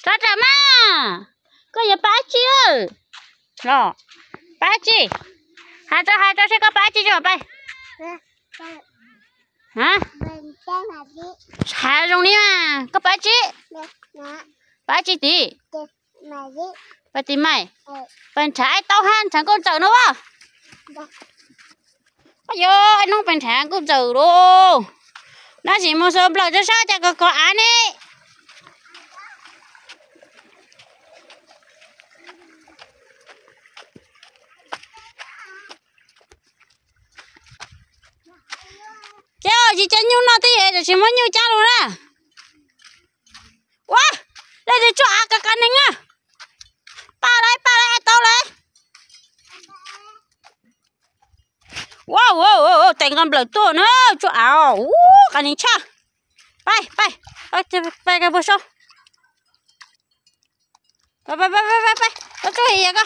Rov rawm mas, koj yuav pab dab tsi los? Pab dab tsi? Hais rau, hais rau seb koj pab dab tsi tso pab. Hais zoo li mas, koj pab dab tsi? Pab dab tsi tim? Pab tim mais. Pab nrhav aib taub hab nrhav nkauj ntxawm no as. Yog aib noob pab nrhav nkauj ntxawm lauj. Nab sim mus xuas nplawm rau sab cas kov kov av ne. Ces tsis cov nyuj no twb yog tsis muab nyuj cab lug na. Ua, leej twg tsuj av kav kav neeg na. Paj lawm, paj lawm, aib taub lawm. Ua, ua, ua, tais nqa nplawm tuaj na, tsuj av os, ua, qas neeg tshaj. Pab, pab, pab puag saud. Pab, pab, pab, pab, pab, tsuj yam ko.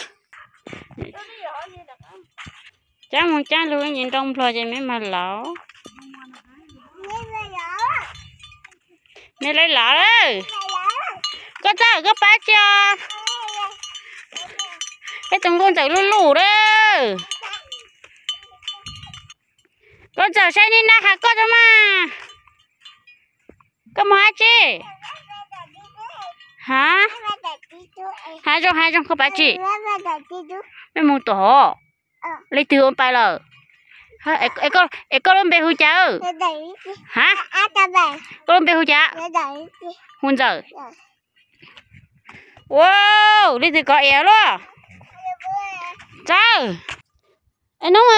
Cab mus cab lug ib nrooj nplog ces me mas laus. Me lawv laus lawm. Koj txawj koj pab tsi os. Peb tus nkauj ntxawm luj luj lawm. Nkauj ntxawm saib neb nab has koj rau mas. Koj mus hab tsi? Ha? Has zoo has zoo koj pab tsi? Mej mus tom hov. Leej twg ua pais lawm? Es koj lub npe hu cas? Ha? Koj lub npe hu cas? Hu Ntxawm. Ua, leej twg kov es luaj? Txawj. Es noob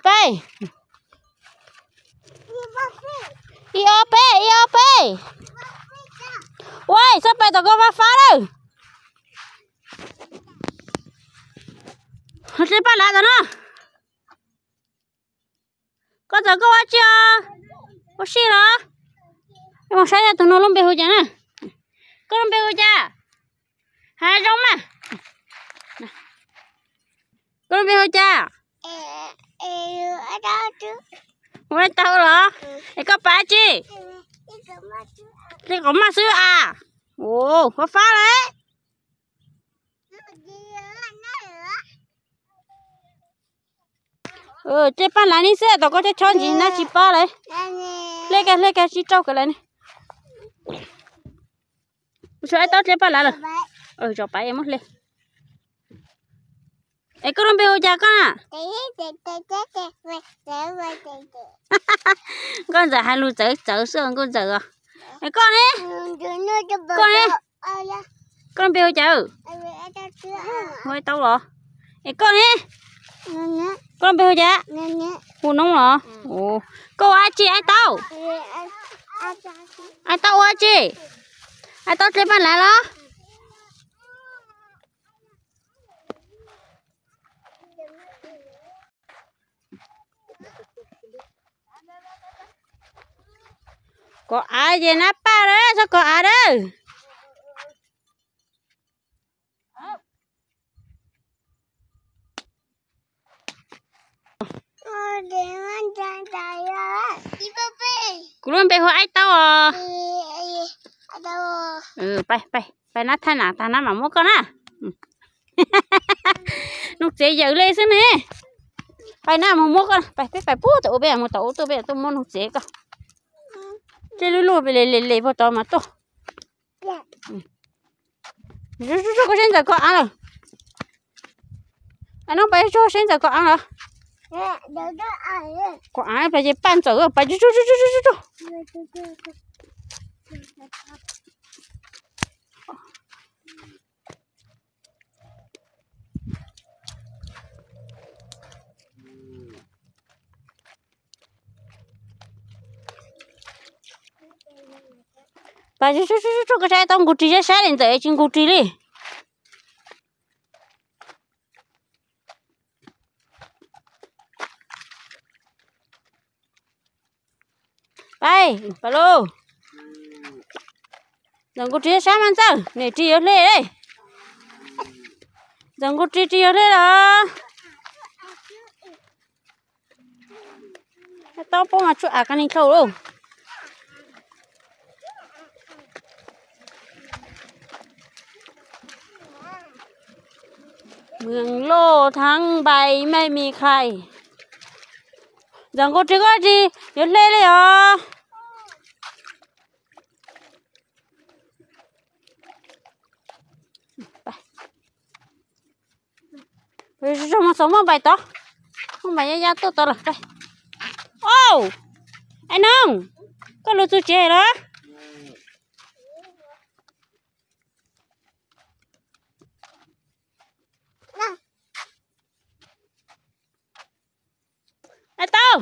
pais. Ib ob peb, ib ob peb. Ua, txhob pais tom koj fab fab lawm. Hle paj lav tom no. Koj txawm koj ua tsi os? Ua si los? Mus saib tus no lub npe hu cas na. Koj lub npe hu cas? Has zoo mas. Koj lub npe hu cas? Ua tau los? Es koj pab tsi? Hle qhov maj xwb as. Ua fab fab lawm. Hle paj lav ni xwb, tom koj chob chob ntsis nab tsis pab lawm. Hle kiag, hle kiag, tsis rau kiag lawm ne. Aib taub hle paj lav lawm. Zos pab muab hle. Es koj lub npe hu cas koj na? Nkauj Ntxawm hais lus txawv txawv xwb Nkauj Ntxawm os. Es koj ne? Koj ne? Koj lub npe hu cas? Hu Aib Taub los? Es koj ne? Koj lub npe hu cas? Hu Noob los? Koj ua dab tsi Aib Taub? Aib Taub ua dab tsi? Aib Taub hle paj lav los? Kov av ces nab paj lawm, txhob kov av lawm. Kuv lub npe hu Aib Taub os. Pais, pais, pais nab thaj nam tag nab mam muab koj na. Noog txiv yawm li xwb ne. Pais nab mus muab koj, pais peb pais puag tom ub, peb mus tom ub tuaj, peb tuaj muab noog txiv koj. Tej lub luj le le le puag tod mas tuaj. Tsuj tsuj koj saib Ntxawm kov av lawm. Noob pais tsuj saib Ntxawm kov av lawm. Kov av pais ces paj Ntxawm pais tsuj tsuj tsuj tsuj tsuj. Pais tsuj tsuj tsuj tsuj koj saib tau nkaus ris sab sab li Ntxawm tsis nkaus ris li. Pais, pais lauj. Ntxawm nkaus ris sab mas Ntxawm, niam ris yuav hle. Ntxawm nkaus ris ris yuav hle los. Taub pob mas tsuj av qas neeg dlhau lauj. Mus loj thab npai mej mi khai. Ntxawm nkaus tsis koj tsis yuav hle li os. Mus xaus muaj npais tod, muaj npais ya ya tuaj tod lawm. Au, Aib Noog, koj lug txug tsev lawm. Aib Taub,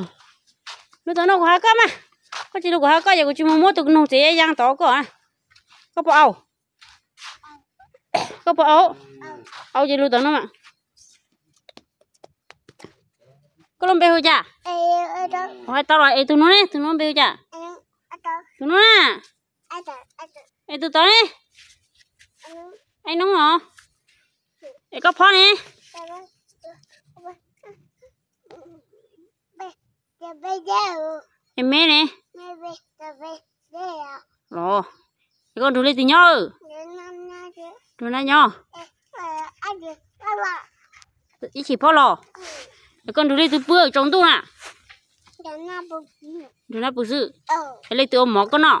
lug tom no kuv has koj mas. Koj tsis lug kuv has koj ces kuv tsis mus muab tus noog txiav yaj yaj tod koj. Koj puas au? Koj puas au? Au ces lug tom no mas. Koj lub npe hu cas? Kuv has tau los es tus no ne, tus no npe hu cas? Tus no na. Es tus tod ne? Aib Noog os. Es koj phob ne? Es me ne? Los, es koj nrug leej twg nyob? Nrug nab nyob. Ib chim phob los. Es koj nrug leej twg pw tsaus ntuj na? Nrug nab pw xwb. Es leej twg ua mov koj noj?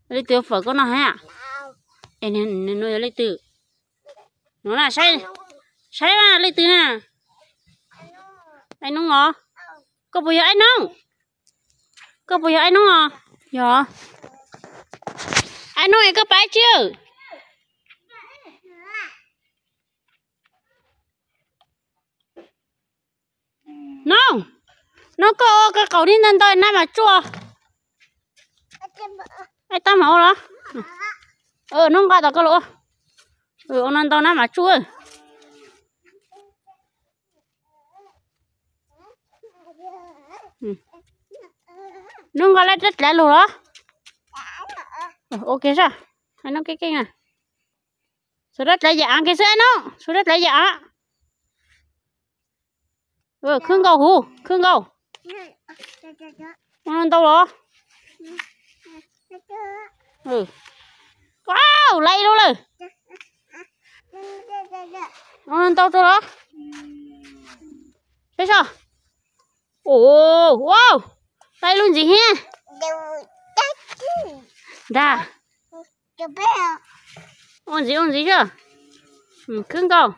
Leej twg ua fawm koj noj hab? Es nws yog leej twg? Nuav na, saib, saib mas leej twg na? Aib Noog os. Koj puas yog Aib Noog? Koj puas yog Aib Noog os? Yog. Aib Noog es koj pab tsi? Noog, Noog koj ua koj qaum nib ntau ntau nab mas tsuj. Aib Taub mas ua los? Noog nqa tom koj los ua. Ua no ntau nab mas tsuj. Noog nqa lawv rab dlav lug los? Ok sab, Aib Noog keej keej na. Xuas rab dlav yam av kiag xwb Aib Noog, xuas rab dlav yam av. Khwb nkaus huv, khwb nkaus. Ua no ntau los? Au, lawv ib lub lawm. Ua no ntau rua los? Saib seb. Ua, lawv ib lub ntxiv thiab. Ntag. Ua ntxiv, ua ntxiv seb. Khwb nkaus.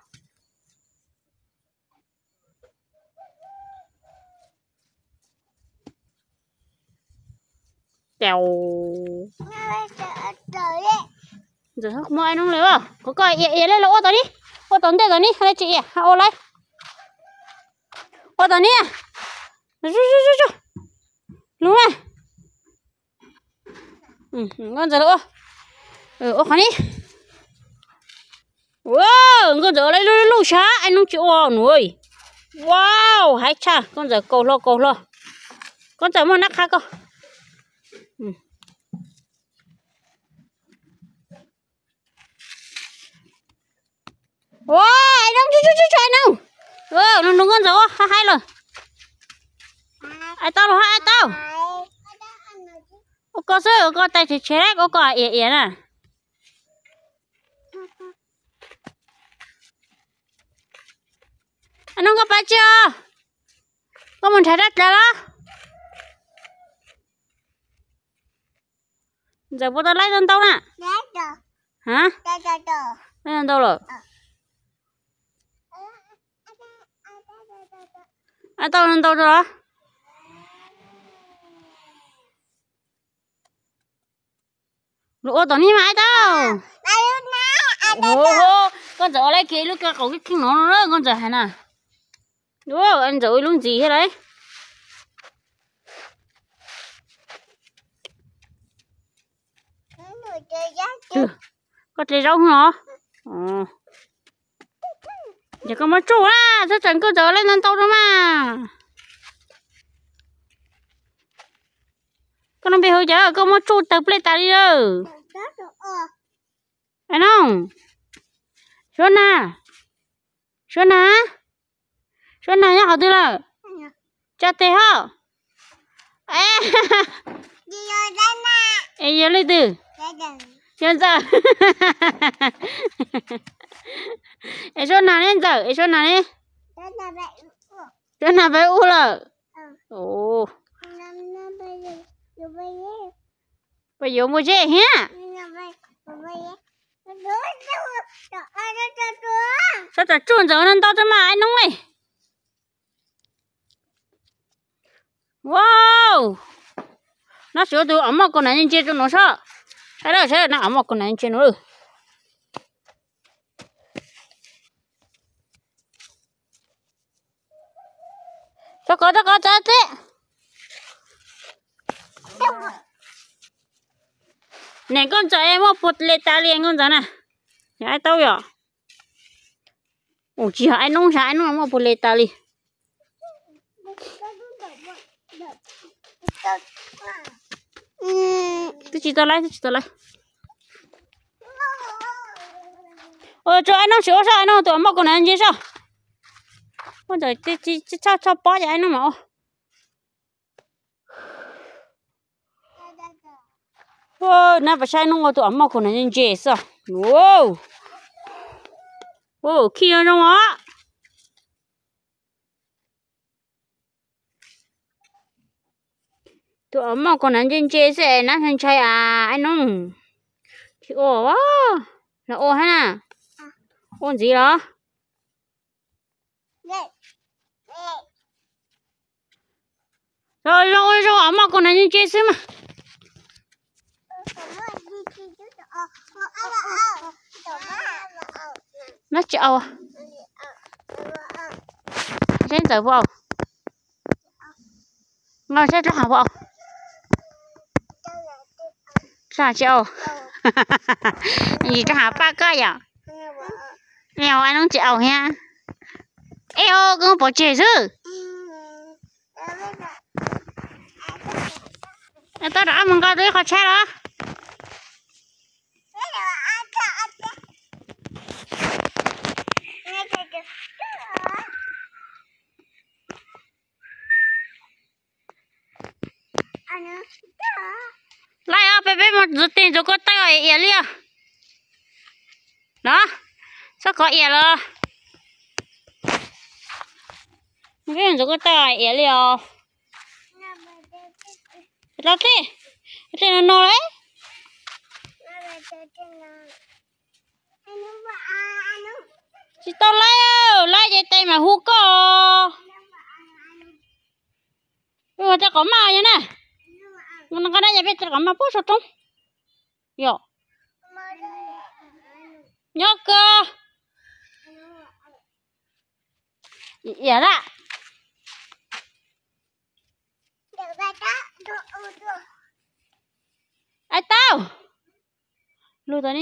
Ntxawm, muab Aib Noog le, qhov koj ia ia le los ua tom ni, ua tom ntej tom ni, le tsis ia ua lawm. Ua tom ni, lug na. Nkauj Ntxawm ua, ua qhov ni. Nkauj Ntxawm ua lawv lub lub sab, Aib Noog tsis ua nua. Wow, haib tshaj, Nkauj Ntxawm kaus hlo kaus hlo. Nkauj Ntxawm muaj nab qha koj. Ua, Aib Noog, Aib Noog, Nkauj Ntxawm ua haib lawm. Aib Taub los hab, Aib Taub. Ua koj xwb, ua koj tais tshev tshev lawm, ua koj ia ia na. Aib Noog, koj pab tsi os? Koj mus nrhav rab dlav los? Ntxawm puas tau laib ntau ntau na? Ha? Laib ntau ntau lawm. Aib Taub, ntau ntau los? Los ua tom ni mas Aib Taub. Nkauj Ntxawm ua laib kiag ib lub kawg qaum kheej kheej no, Nkauj Ntxawm hais na. Ntxawm ua ib lub ntxiv thiab lauj. Koj dle zaub no. Ces koj muab tsuj na, txhob tsam Nkauj Ntxawm ua laib ntau ntau no mas. Koj lub npe hu cas koj muab tsuj tawg plej tas li lawm? Aib Noog, Suab Nag, Suab Nag, Suab Nag nyob qhov twg lawm? Tsa tes hos. Es yog leej twg? Yog Ntxawm. Es suab nag ne Ntxawm, es suab nag ne. Suab nag peb ub lawm. Puas yuav npua zeb thiab? Sab tom tsuj ntxawm no nto tau mas Aib Noob ne. Wow, no sim ua tus os moj kaus hnav ntse ntse rau no sob. Saib lawm, saib lawm, no os moj kaus hnav ntse no lawm. Rau kov, rau kov txawv teb. Niam Nkauj Ntxawm es muaj pus le tas li Nkauj Ntxawm na. Yog Aib Taub yom. Ua tsis yog Aib Noob, sav Aib Noob muaj pus le tas li. Twb tsis tau laib, twb tsis tau laib. Ua tso Aib Noob sim ua sob, Aib Noob tus os moj kaus hnav ntse sob. Ua ntawm tsis txhob txhob pob ces Aib Noob mas ua. Nab pas saib Noob ua tus os moj kaus hnav ntse ntse xwb. Ua khij zoo zoo os. Tus os moj kaus hnav ntse ntse xwb es nab ntshai ntshai as Aib Noob. Tsis ua, los ua thiab na. Ua ntxiv los. Zoo zoo os moj kaus hnav ntse ntse xwb mas. Nab tsis au. Seb Ntxawm puas au. Nqa seb rab hav puas au. Rab hav tsis au. Yim rab hav paj koj yom. Ej, Aib Noob tsis au thiab. Ej, koj pov tseg xwb. Tau rov qab mus nqa tus ib qho tshab los. Laib os, peb peb mus ntxuav tes ntxuav ko taw iav li os. Los, txhob kov iav los. Peb mus ntxuav ko taw iav li os. Los tij, tej no no lawm. Tsis tau laib, laib ces tes mas hu koj. Peb mus rau qhov maj yog na. Nqa na yog peb rau qhov maj pub saum roob. Yom. Nyob kawg. Iam na. Aib Taub. Lug tau ne.